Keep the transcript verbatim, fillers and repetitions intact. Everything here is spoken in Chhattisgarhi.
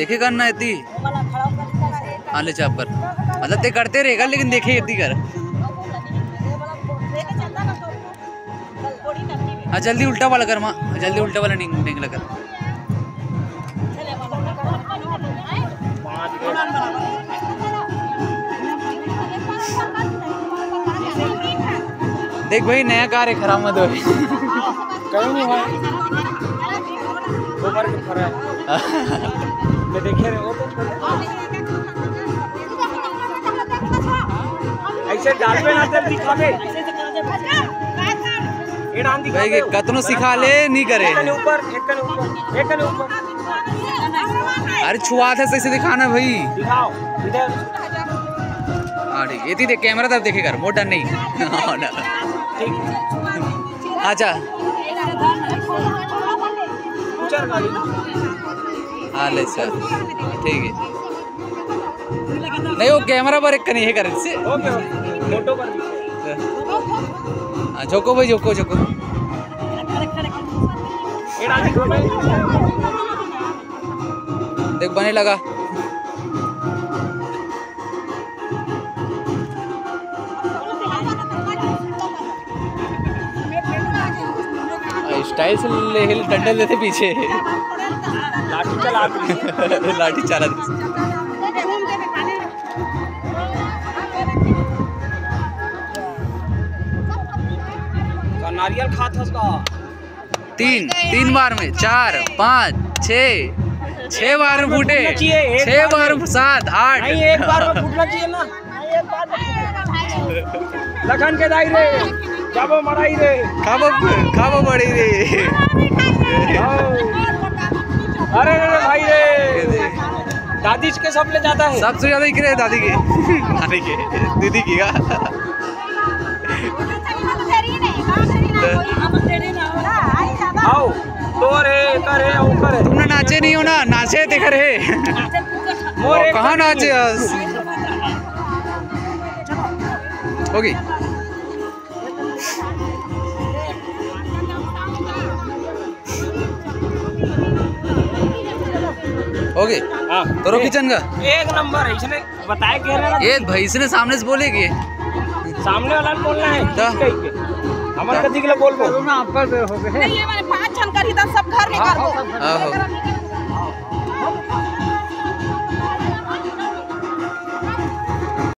देखे करना इतनी। हाँ, ले चाप कर। मतलब, ते करते रहेगा, लेकिन देखे इतनी कर। हाँ, जल्दी उल्टा वाला कर, माँ। जल्दी उल्टा वाला निक-, निकला कर। देख भाई, नया कार है, खराब मत हो। कहीं नहीं है। गोबर के फरा है। मैं देखे रहे, वो तो ऐसे डाल पे ना, जल्दी खाबे। ये डाल दी भाई, खाबे। कतनो सिखा ले, नहीं करे। एक कने ऊपर, एक कने ऊपर, एक कने ऊपर। अरे, छुआ था, सही से दिखाना भाई। दिखाओ, इधर। हाँ, ठीक है। ये देख, कैमरा तरफ देखे कर, मोटा नहीं। हाँ, ना। ठीक। अच्छा। ऊंचा गाड़ी। हाँ, ले चल। ठीक है। नहीं, वो कैमरा पर एक कनी हे करे से। ओके, ओके। फोटो पर। हाँ, झोंको भाई, झोंको, झोंको। ये डाल दे। देख, बने लगा। स्टाइल से ले हिल डंडल देते पीछे। लाठी चला। लाठी चला। का नारियल खात हस का? तीन, तीन बार में, चार, पाँच, छः, छः बार में फूटे, फूटना चाहिए, एक छः बार बार में। में, सात, आठ। नहीं, एक बार में फूटना चाहिए ना। लखन के दाई रे, जाबो मड़ाई रे। खाबो, खाबो बड़ी रे। अरे रे भाई रे, दादी के सब ले जाता है। सबसे ज्यादा इकरे दादी के, नानी के, दीदी की का। आओ, तोर है, एकर है, ओकर है। तुमने नाचे नहीं हो ना, नाचे देख रहे। मोर एक कहाँ नाचे आज? होगी। होगी। हाँ। तोरो किचन का? एक नंबर है, इसने बताया कह रहे हैं ना। ये भाई, इसने सामने से बोले कि सामने वाला ने बोलना है, तो? ठीक है, ठीक है। हमारे कदी के लिए बोल, बोल। कोरोना आपका हो गए। नहीं, ये मैंने पाँच जन करी था, सब घर में कर दो। हाँ, हो।